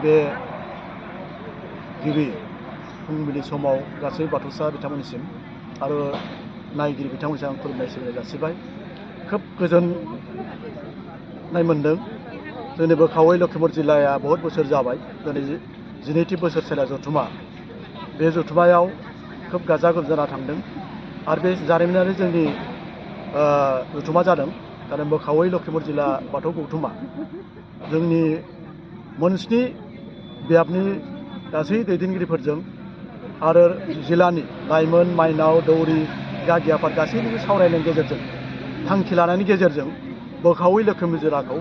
बे गिबि फुंबिलि समाव गासै बाथौसा बिथांमोननिसिम आरो नायगिरि बिथांमोनजों आं खुलुमनाय सिबिनाय जासिबाय। खोब गोजोननाय मोन्दों। जोंनि बोखावै लखिमपुर जिल्लाया बहुत बोसोर जाबाय। दिनै 12थि बोसोर सेला जथुमा। बे जथुमायाव खोब गाजा गोमजाना थांदों आरो बे जारिमिनारि जोंनि जथुमा जादों। कारण बोखावै लखिमपुर जिल्ला बाथौ गौथुमा जोंनि मोनस्नि बियाबनि गासै दैदेनगिरिफोरजों आरो जिल्लानि लाइमोन माइनाव दौरि गागि आफाद गासैनिबो सावरायनायनि गेजेरजों थांखि लानायनि गेजेरजों बोखावै लखिमपुर जिल्लाखौ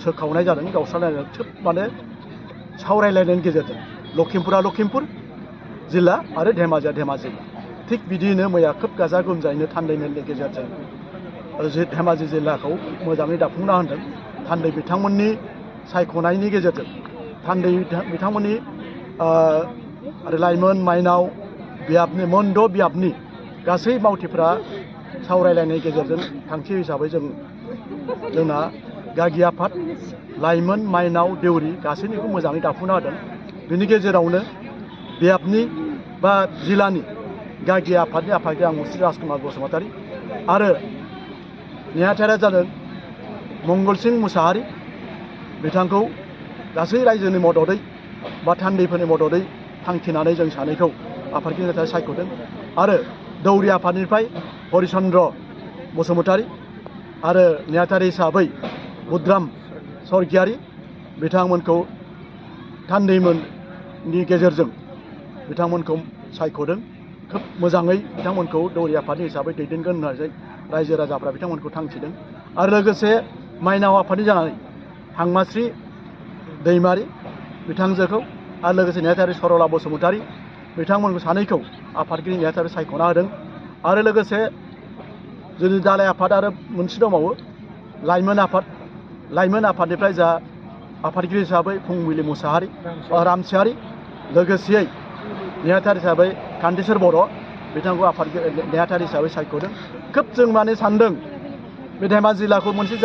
सोखावनाय जादों। गावस्रानाय खोब माने सावरायलायनायनि गेजेरजों लखिमपुरा लखिमपुर जिल्ला आरो धेमाजिया धेमाजि जिल्ला। थिग बिदियैनो मैया खोब गाजा गोमजायैनो थान्दै मेलनि गेजेरजों धेमाजि जिल्लाखौ मोजाङै दाफुंना होदों। थान्दै बिथांमोननि सायख'नायनि गेजेरजों थान्दै बिथांमोननि आरो लाइमोन माइनाव बियाबनि मोनद' बियाबनि गासै मावथिफ्रा सावरायलायनायनि गेजेरजों थांखि हिसाबै जोंना गागि आफाद लाइमोन माइनाव देउरि गासैनिखौ मोजाङै दाफुंना होदों। बिनि गेजेरावनो बियाबनि बा जिल्लानि गागि आफादनि आफादगिरि आं मुस्रि राजकुमार बसुमतारी आरो नेहाथारिया जादों मंगलसिं मुसाहारि। बिथांखौ गासै रायजोनि मददै बा थान्दैफोरनि मददै थांखिनानै जों सानैखौ आफादगिरिनि थाखाय सायख'दों। आरो दौरि आफादनिफ्राय हरिचन्द्र बसुमतारी आरो नेहाथारि हिसाबै बुद्राम सरगियारि बिथांमोनखौ थान्दैमोननि गेजेरजों बिथांमोनखौ सायख'दों। खोब मोजाङै बिथांमोनखौ दौरि आफादनि हिसाबै दैदेनगोन होननानै रायजो राजाफ्रा बिथांमोनखौ थांखिदों। आरो लोगोसे माइनाव आफादनि जानानै हांमास्रि दैमारि बिथांजोखौ आरो लोगोसे नेहाथारि सरला बसुमतारी बिथांमोनखौ सानैखौ आफादगिरि नेहाथारि सायख'ना होदों। आरो लोगोसे जोंनि दालाइ आफाद आरो मोनसे दंबावो लाइमोन आफादनिफ्राय जा आफादगिरि हिसाबै फुंबिलि मुसाहारि रामसियारि लोगोसेयै नेहाथारि हिसाबै कान्तिसर बर' बिथांखौ आफादगिरि नेहाथारि हिसाबै सायख'दों। खोब जों माने सानदों बे धेमाजि जिल्लाखौ मोनसे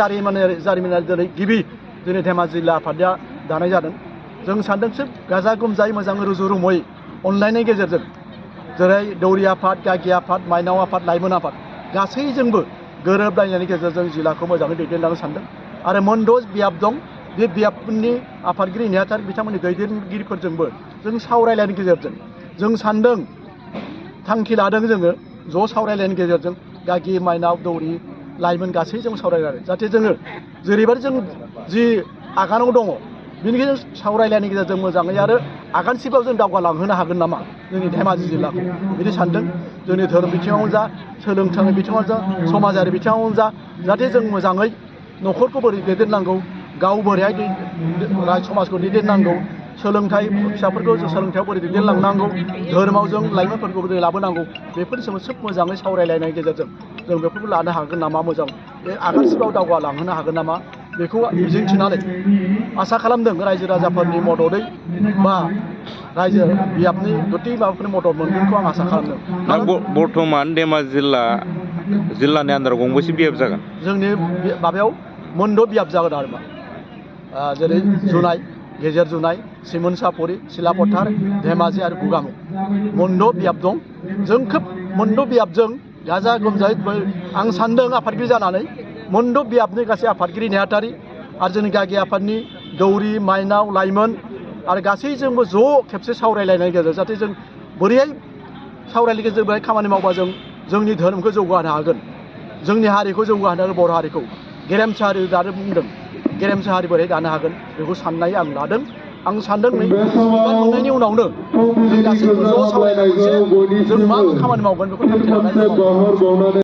जारिमिनारि दिनै गिबि जोंनि धेमाजि जिल्ला आफादा दानाय जादों। जों सानदों सोब गाजा गोमजायै मोजाङै रुजु रुमुयै अनलायनायनि गेजेरजों जेरै दौरि आफाद गागि आफाद माइनाव आफाद लाइमोन आफाद गासैजोंबो गोरोबलायनायनि गेजेरजों जिल्लाखौ मोजाङै दैदेनलांनो सानदों। आरो मोनद' बियाब दं। बे बियाबफोरनि आफादगिरि नेहाथारि बिथांमोननि दैदेनगिरिफोरजोंबो जों सावरायलायनायनि गेजेरजों जों सानदों थांखि लादों जोङो ज' सावरायलायनायनि गेजेरजों गागि माइनाव दौरि लाइमोन गासैजों सावरायलायनानै जाहाथे जोङो जेरैबायदि जों जि आगानाव दङ बेनिखायनो सावरायलायनायनि गेजेरजों मोजाङै आरो आगानसेबाव जों दावगालांहोनो हागोन नामा जोंनि धेमाजि जिल्लाखौ बिदि सानदों। जोंनि धोरोम बिथिङावनो जा सोलोंथाइ बिथिङावनो जा समाजारि बिथिङावनो जा जाहाथे जों मोजाङै न'खरखौ बोरै दैदेननांगौ गाव बोरैहाय समाजखौ दैदेननांगौ सोलोंथाइ फिसाफोरखौ जों सोलोंथाइयाव बोरै दैदेनलांनांगौ धोरोमाव जों लाइमोनफोरखौ बोरै लाबोनांगौ बेफोरनि सोमोन्दै सोब मोजाङै सावरायलायनायनि गेजेरजों जों बेफोरखौ लानो हागोन नामा मोजां बे आगानसेबाव दावगालांहोनो हागोन नामा बेखौ मिजिंथिनानै आसा खालामदों रायजो राजाफोरनि मददै बा रायजो बियाबनि गथै माबाफोरनि मदद मोनगोनखौ आं आसा खालामदों। बर्थमान धेमाजि जिल्लानि आन्दाराव गंबेसे बियाब जागोन? जोंनि माबायाव मोनद' बियाब जागोन आरो मा जेरै जुनाय गेजेर जुनाय सिमोनसापुरि सिलापथार धेमाजि आरो गुगामु मोनद' बियाब दं। जों खोब मोनद' बियाबजों गाजा गोमजायै आं सानदों आफादगिरि जानानै मोनद' बियाबनि गासै आफादगिरि नेहाथारि आरो जोंनि गागि आफादनि दौरि माइनाव लाइमोन आरो गासैजोंबो ज' खेबसे सावरायलायनायनि गेजेरजों जाहाथे जों बोरैहाय सावरायनायनि गेजेरजों बोरैहाय खामानि मावबा जों जोंनि धोरोमखौ जौगाहोनो हागोन जोंनि हारिखौ जौगाहोनो हागोन बर' हारिखौ गेरेमसा हारि दानो बुंदों गेरेमसा हारि बोरै दानो हागोन बेखौ साननाय आं लादों। आं सानदों नै बिबान मोननायनि उनावनो जों गासैबो ज' सावरायना मोनसे जों मा खामानि मावगोन बेखौ थांखि लानानै